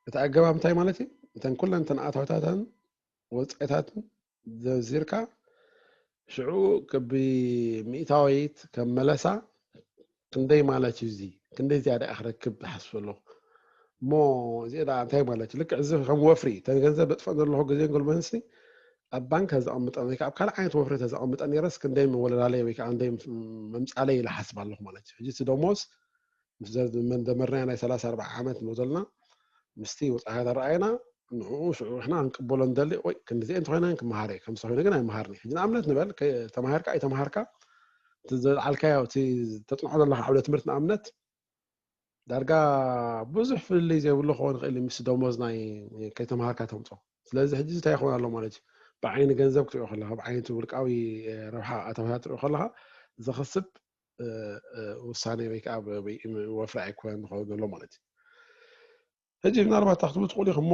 እቲ ኣገባብ እንታይ ማለት እዩ? እተን ኩለን እተን ኣታዊታትን ወፃኢታትን ዘብዚርካ ሽዑ ክቢ ሚእታዊት ከም መለሳ ክንደይ ማለት እዩ እዚ? ክንደይ ዝያዳ እየ ክረክብ ዝሓስብ ኣለኹ? እሞ እዚኣ ደኣ እንታይ ማለት እዩ? ልክዕ እዚ ከም ወፍሪ፣ እተን ገንዘብ በጥፈን ዘለኹ ግዜን ጉልበትንሲ ኣብ ባንክ ተዘቐምጠን ወይ ከዓ ኣብ ካልእ ዓይነት ወፍሪ ተዘቐምጠን ነይረስ ክንደይ መወለዳለይ ወይ ከዓ ክንደይ መምፃለይ ኢለ ሓስብ ኣለኹ ማለት እዩ። ሕጂ እቲ ደሞዝ ምስ ዘ-፣ መደመርናዮ ናይ ሰላሳ ኣርባዓ ዓመት ንብሎ ዘለና ምስቲ ወፃኢታት ኣረኣየና ንዕኡ ሽዑ ንሕና ክንቅበሎ ንደሊ፣ ወይ ክንዲዚኤ እንተኮይነ ክመሃር እየ፣ ከምዚ ኮይኑ ግን ኣይመሃርን እየ። ሕጂ ንኣብነት ንበል ከ-፣ ተማሂርካ ኣይተማሃርካ እቲ ዘልዓልካዮ እቲ ተፅንዖ ዘለካ ዓውደ ትምህርቲ ንኣብነት ዳርጋ ብዙሕ ፍልልይ ዘይብሉ ክኸውን ይኽእል እዩ ምስ ደሞዝ ናይ ከይተምሃርካ ተምፅኦ። ስለዚ ሕጂ እንታይ ይኸውን ኣሎ ማለት እዩ? ብዓይኒ ገንዘብ ክትሪኦ ከለኻ፣ ብዓይኒ እቲ ውልቃዊ ረብሓ ኣታዊታት ትሪኦ ከለኻ ዘኽስብ ውሳኔ ወይ ከዓ ወፍሪ ኣይኮነን ዝኸውን ዘሎ ማለት እዩ። ሕጂ ምናልባት ክትብሉ ትኽእሉ ኢኹም እሞ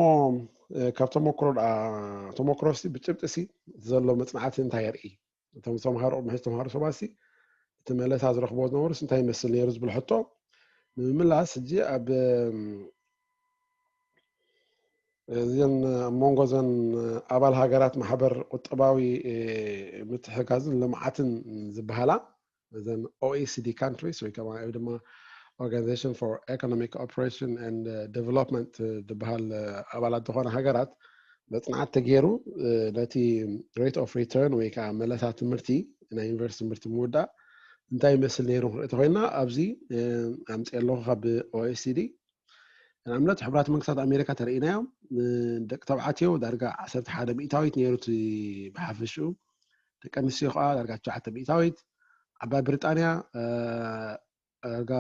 ካብ ተመክሮ ደኣ፣ ተመክሮ ሲ ብጭብጢ ሲ ዘሎ መፅናዕቲ እንታይ የርኢ? እቶም ዝተምሃሩ፣ ቅድሚ ሕጂ ዝተምሃሩ ሰባት ሲ እቲ መለሳ ዝረኽቦ ዝነበሩስ እንታይ ይመስል ነይሩ ዝብል ሕቶ ንምምላስ፣ ሕጂ ኣብ እዘን ኣብ መንጎ እዘን ኣባል ሃገራት ማሕበር ቁጠባዊ ምትሕጋዝን ልምዓትን ዝበሃላ፣ እዘን ኦኢሲዲ ካንትሪስ ወይ ከማ ወይ ድማ Organization for Economic Cooperation and Development ዝበሃል ኣባላት ዝኾነ ሃገራት መፅናዕቲ ተገይሩ ነቲ rate of return ወይ ከዓ መለሳ ትምህርቲ ናይ ዩኒቨርሲቲ ትምህርቲ ምውዳእ እንታይ ይመስል ነይሩ ክንርኢ ተኮይና ኣብዚ ኣምፅእ ኣለኹ ካብ ኦኢሲዲ። ንኣብነት ሕቡራት መንግስታት ኣሜሪካ ተርእናዮም ደቂ ተባዕትዮ ዳርጋ ዓሰርተ ሓደ ሚእታዊት ነይሩ እቲ ብሓፈሽኡ፣ ደቂ ኣንስትዮ ከዓ ዳርጋ ትሽዓተ ሚእታዊት፣ ዓባይ ብሪጣንያ ዳርጋ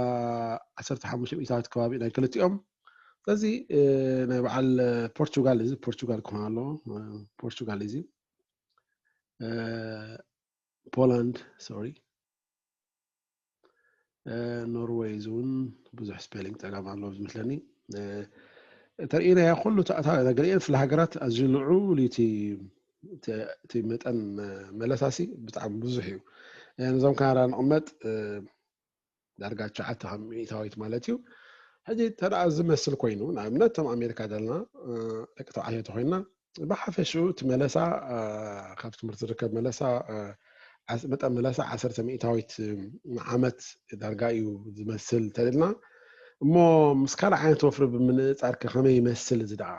ዓሰርተ ሓሙሽተ ሚእታዊት ከባቢ ናይ ክልቲኦም። ስለዚ ናይ በዓል ፖርቹጋል እዚ ፖርቹጋል ክኾን ኣለዎ። ፖርቹጋል እዚ ፖላንድ፣ ሶሪ፣ ኖርዌይ እዚ እውን ብዙሕ ስፔሊንግ ፀገም ኣለዎ ዝመስለኒ። ተርእናዮ ኩሉ ተኣታዊ ገሊአን ፍለ ሃገራት ኣዝዩ ልዑል እዩ እቲ መጠን መለሳሲ ብጣዕሚ ብዙሕ እዩ። ነዞም ካናዳ ንቕመጥ ዳርጋ ትሽዓተ ካብ ሚእታዊት ማለት እዩ። ሕጂ ተደኣ ዝመስል ኮይኑ ንኣብነት እቶም ኣሜሪካ ዘለና ደቂ ተባዕትዮ ተኮይንና ብሓፈሽኡ እቲ መለሳ ካብ ትምህርቲ ዝርከብ መለሳ መጠን መለሳ ዓሰርተ ሚእታዊት ንዓመት ዳርጋ እዩ ዝመስል ተልና እሞ ምስ ካልእ ዓይነት ወፍሪ ብምንፃር ከመይ ይመስል እዚ ደኣ?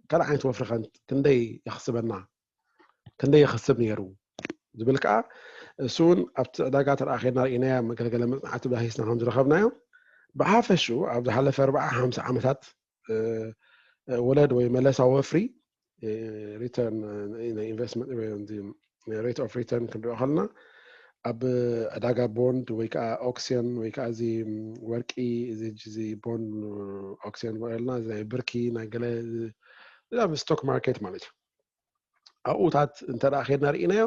ካልእ ዓይነት ወፍሪ ክንደይ የኽስበና? ክንደይ ይኸስብ ነይሩ ዝብል ከዓ እሱ እውን ኣብቲ ዕዳጋ ተረኣኸና ርኢናያ መገልገለ መፅናዕቲ ዳሂስና ከም ዝረኸብናዮ ብሓፈሽኡ ኣብ ዝሓለፈ ኣርባዓ ሓምሳ ዓመታት ወለድ ወይ መለሳ ወፍሪ ሪተርን ናይ ኢንቨስትመንት ሬት ኦፍ ሪተርን ክንሪኦ ከለና ኣብ ዕዳጋ ቦንድ ወይ ከዓ ኦክሲዮን ወይ ከዓ እዚ ወርቂ እዚ ቦንድ ኦክሲዮን ንሪኦ ኣለና ናይ ብርኪ ናይ ገለ ኣብ ስቶክ ማርኬት ማለት እዩ። ኣብኡታት እንተ ኸድና ርኢናዮ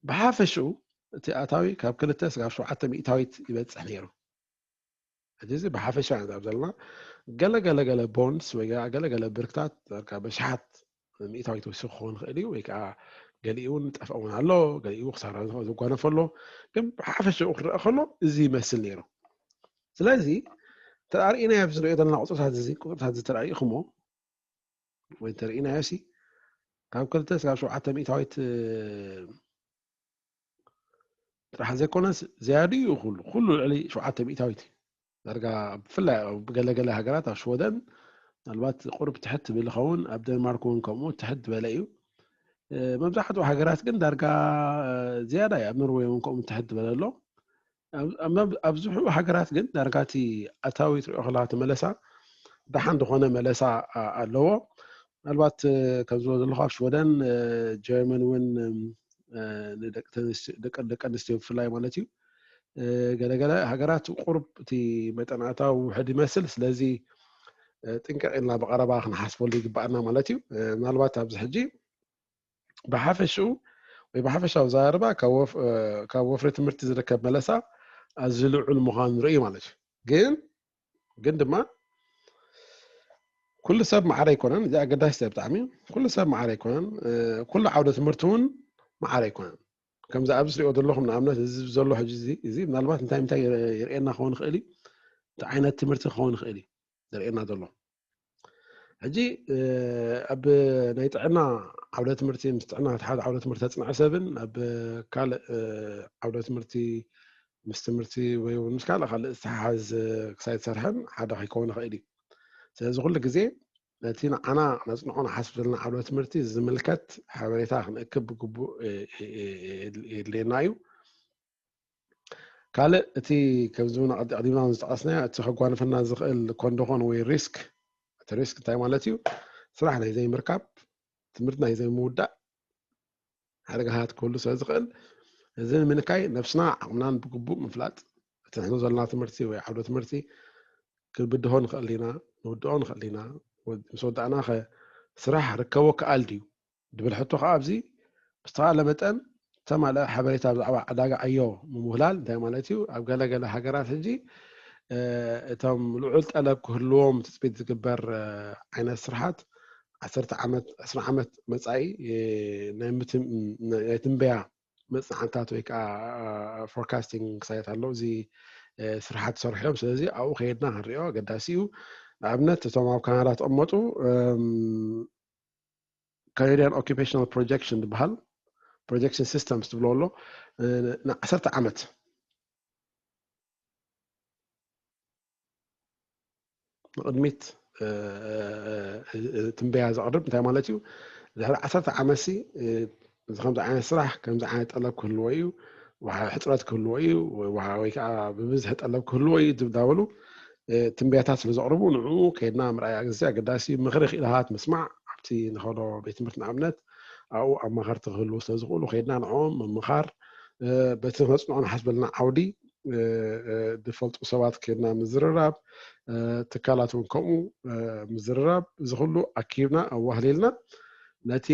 ብሓፈሽኡ እቲ ኣታዊ ካብ ክልተ ስጋብ ሸውዓተ ሚእታዊት ይበፅሕ ነይሩ። ሕጂ እዚ ብሓፈሻ ኣብ ዘለና ገለ ገለ ገለ ቦንድስ ወይ ገለ ገለ ብርክታት በሽሓት ሚእታዊት ወሲኹ ክኸውን ይኽእል እዩ ወይ ከዓ ገሊኡ እውን ጠፍኦ እውን ኣሎ ገሊኡ ክሳራ ዝጓነፈ ኣሎ። ግን ብሓፈሽኡ ክረአ ከሎ እዚ ይመስል ነይሩ። ስለዚ ተራእሪእና ኣብዚ ንሪኦ ዘለና ቁፅርታት እዚ ቁፅርታት እዚ ተራእሪእኹሞ ወይ ተርእናዮ ሲ ካብ ክልተ ስጋብ ሸውዓተ ሚእታዊት ጥራሕ ዘይኮነስ ዝያድኡ ኩሉ ኩሉ ልዕሊ ሸውዓተ ሚእታዊት እዩ። ዳርጋ ብፍላይ ኣብ ገለገለ ሃገራት ኣብ ሽወደን ምናልባት ቁሩብ ትሕት ትብል ይኸውን፣ ኣብ ደንማርክ እውን ከምኡ ትሕት ዝበለ እዩ። መብዛሕትኡ ሃገራት ግን ዳርጋ ዝያዳ እዩ። ኣብ ኖርወይ እውን ከምኡ ትሕት ዝበለ ኣሎ። ኣብ ዝሕኡ ሃገራት ግን ዳርጋ እቲ ኣታዊ ትሪኦ ከለካ እቲ መለሳ ደሓን ዝኾነ መለሳ ኣለዎ። ምናልባት ከምዝበ ዘለኹ ኣብ ሽወደን፣ ጀርመን እውን፣ ንደቂ ኣንስትዮ ብፍላይ ማለት እዩ፣ ገለገለ ሃገራት ቁሩብ እቲ መጠን ኣታዊ ውሕድ ይመስል። ስለዚ ጥንቅቕ ኢልና ብቐረባ ክንሓስበሉ ይግባኣና ማለት እዩ። ምናልባት ኣብዚ ሕጂ ብሓፈሽኡ ወይ ብሓፈሻዊ ዘረባ ካብ ወፍሪ ትምህርቲ ዝርከብ መለሳ ኣዝዩ ልዑል ምዃኑ ንርኢ ማለት እዩ። ግን ግን ድማ ኩሉ ሰብ ማዕረ ኣይኮነን። እዚ ኣገዳሲ ሰብ ብጣዕሚ ኩሉ ሰብ ማዕረ ኣይኮነን። ኩሉ ዓውደ ትምህርቲ እውን ማዕረ ኣይኮነን። ከምዚ ኣብዚ ዝሪኦ ዘለኹም ንኣብነት እዚ ዘሎ ሕጂ እዚ ምናልባት እንታይ እንታይ ይርእየና ክኸውን ይኽእል እዩ፣ እንታይ ዓይነት ትምህርቲ ክኸውን ይኽእል እዩ ዝርእየና ዘሎ። ሕጂ ኣብ ናይ ጥዕና ዓውደ ትምህርቲ ምስ ጥዕና ሓደ ዓውደ ትምህርቲ ተፅንዐ ሰብን ኣብ ካልእ ዓውደ ትምህርቲ ምስ ትምህርቲ ወይ እውን ምስ ካልእ ካልእ ዝተሓሓዝ ክሳይ ትሰርሐን ሓደ ከይከውን ይኽእል እዩ። ስለዚ ኩሉ ግዜ ነቲ ንዓና ነፅንዖ ንሓስብ ዘለና ዓውደ ትምህርቲ ዝምልከት ሓበሬታ ክንእክብ ብግቡእ የድልየና እዩ። ካልእ እቲ ከምዚ እውን ኣቐዲምና ዝጠቐስናዮ እቲ ከጓንፈና ዝኽእል ኮንዶኾን ወይ ሪስክ፣ እቲ ሪስክ እንታይ ማለት እዩ? ስራሕ ናይ ዘይምርካብ፣ ትምህርቲ ናይ ዘይምውዳእ ሓደጋታት ክህሉ ስለ ዝኽእል እዚ ንምንካይ ነብስና ዓቕምናን ብግቡእ ምፍላጥ፣ እቲ ንሕዞ ዘለና ትምህርቲ ወይ ዓውደ ትምህርቲ ክንብድሆ ንኽእል ኢና፣ ንውድኦ ንኽእል ኢና። ምስ ወዳእና ኸ ስራሕ ርከቦ ክኣል ድዩ ድብል ሕቶ ከዓ ኣብዚ ብዝተኻለ መጠን ዝተማልአ ሓበሬታ ብዛዕባ ዕዳጋ ዕዮ ምምህላል እንታይ ማለት እዩ? ኣብ ገለገለ ሃገራት ሕጂ እቶም ልዑል ጠለብ ክህልዎም ትፅቢት ዝግበር ዓይነት ስርሓት ዓሰርተ ዓመት፣ ዕስራ ዓመት መፃኢ ናይ ትንበያ መፅናዕትታት ወይ ከዓ ፎርካስቲንግ ክሳየት ኣሎ። እዚ ስርሓት ዝሰርሑ እዮም። ስለዚ ኣብኡ ከየድና ክንሪኦ ኣገዳሲ እዩ። ንኣብነት እቶም ኣብ ካናዳ ተቐመጡ Canadian Occupational Projection ዝበሃል ፕሮጀክሽን ሲስተምስ ትብሎ ኣሎ ንዓሰርተ ዓመት ንቕድሚት ትንበያ ዘቕርብ እንታይ ማለት እዩ? ድሕሪ ዓሰርተ ዓመት ሲ እዚ ከምዚ ዓይነት ስራሕ ከምዚ ዓይነት ጠለብ ክህልዎ እዩ፣ ሕፅረት ክህልዎ እዩ ወይ ከዓ ብብዝሒ ጠለብ ክህልዎ እዩ ዝብዳበሉ ትንበያታት ስለ ዘቕርቡ ንዕኡ ከይድና ምርኣይ ኣገዳሲ። ምኽሪ ክኢላታት ምስማዕ ኣብቲ ንኸዶ ቤት ትምህርቲ ንኣብነት ኣብኡ ኣማኸርቲ ክህልዉ ስለ ዝኽእሉ ከይድና ንዕኦም ምምኻር፣ በቲ ነፅንዖ ንሓስበልና ዓውዲ ዝፈልጡ ሰባት ከይድና ምዝርራብ፣ ትካላት እውን ከምኡ ምዝርራብ፣ እዚ ኩሉ ኣኪብና ኣዋህሊልና ነቲ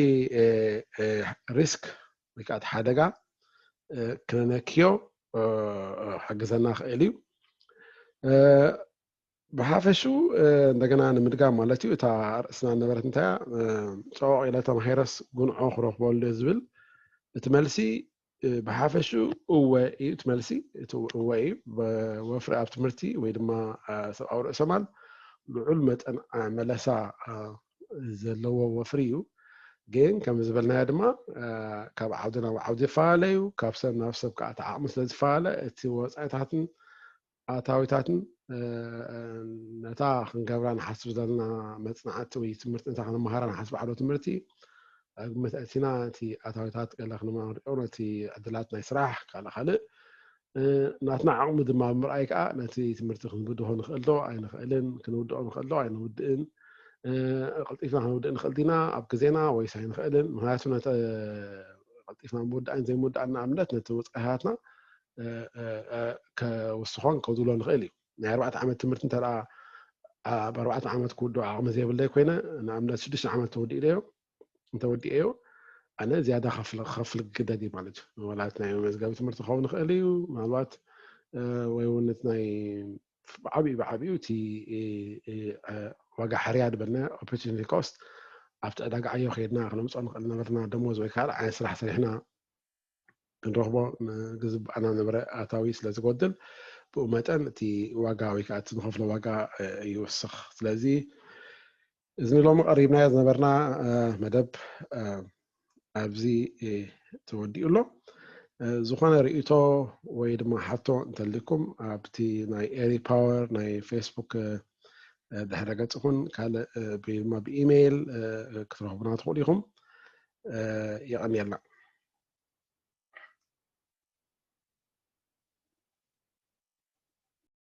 ሪስክ ወይ ከዓ ሓደጋ ክነነክዮ ሓግዘና ክእል እዩ። ብሓፈሹ እንደገና ንምድጋም ማለት እዩ፣ እታ ርእስና ነበረት እንታያ ፀወቕ ኢለ ተማሂረስ ጉንዖ ክረኽበሉ ዝብል እቲ መልሲ ብሓፈሹ እወ እዩ። እቲ መልሲ እቲ እወ እዩ። ወፍሪ ኣብ ትምህርቲ ወይ ድማ ሰብኣዊ ርእሰ ማል ልዑል መጠን መለሳ ዘለዎ ወፍሪ እዩ። ግን ከም ዝበልናዮ ድማ ካብ ዓውዲ ናብ ዓውዲ ይፈላለዩ፣ ካብ ሰብ ናብ ሰብ ከዓ እቲ ዓቕሚ ስለ ዝፈላለ እቲ ወፃኢታትን ኣታዊታትን ነታ ክንገብራ ንሓስብ ዘለና መፅናዕቲ ወይ ትምህርቲ ነታ ክንመሃራ ንሓስብ ዓዶ ትምህርቲ ግምት ኣእቲና እቲ ኣታዊታት ገለ ክንመርኦ ነቲ ዕድላት ናይ ስራሕ ካልእ ካልእ ናትና ዓቕሚ ድማ ብምርኣይ ከዓ ነቲ ትምህርቲ ክንብድሆ ንኽእል ዶ ኣይንኽእልን፣ ክንውድኦ ንኽእል ዶ ኣይንውድእን፣ ቀልጢፍና ክንውድእ ንኽእል ዲና ኣብ ግዜና ወይስ ኣይንኽእልን? ምክንያቱ ነተ ቀልጢፍና ምውዳእን ዘይምውዳእን ንኣብነት ነቲ ወፃኢታትና ከውስኾን ከውድሎ ንኽእል እዩ። ናይ ኣርባዕተ ዓመት ትምህርቲ እንተ ኣብ ኣርባዕተ ዓመት ክውድኦ ዓቕሚ ዘይብለይ ኮይነ ንኣብነት ሽዱሽተ ዓመት ተወዲእለዮ እንተወዲኤዮ ኣነ ዝያዳ ከፍል ክግደድ እዩ ማለት እዩ። ምናልባት ናይ መመዝገቢ ትምህርቲ ክኸውን ይኽእል እዩ፣ ምናልባት ወይ እውን እቲ ናይ ብዓብዩ ብዓብዩ እቲ ዋጋ ሕርያ ዝበልና ኦፖርቹኒቲ ኮስት ኣብቲ ዕዳጋ ዕዮ ከይድና ክነምፅኦ ንኽእል ነበርና፣ ደሞዝ ወይ ካልእ ዓይነት ስራሕ ሰሪሕና ክንረኽቦ ዝግባኣና ነበረ ኣታዊ ስለ ዝጎድል ብኡ መጠን እቲ ዋጋ ወይ ከዓ እቲ ንኸፍሎ ዋጋ ይውስኽ። ስለዚ እዚ ንሎሚ ቀሪብናዮ ዝነበርና መደብ ኣብዚ ተወዲኡ ኣሎ። ዝኾነ ርእይቶ ወይ ድማ ሓቶ እንተልኩም ኣብቲ ናይ ኤሪ ፓወር ናይ ፌስቡክ ድሕረ ገጽ ይኹን ካልእ ድማ ብኢሜይል ክትረኽቡና ትኽእሉ ኢኹም። የቐንየልና።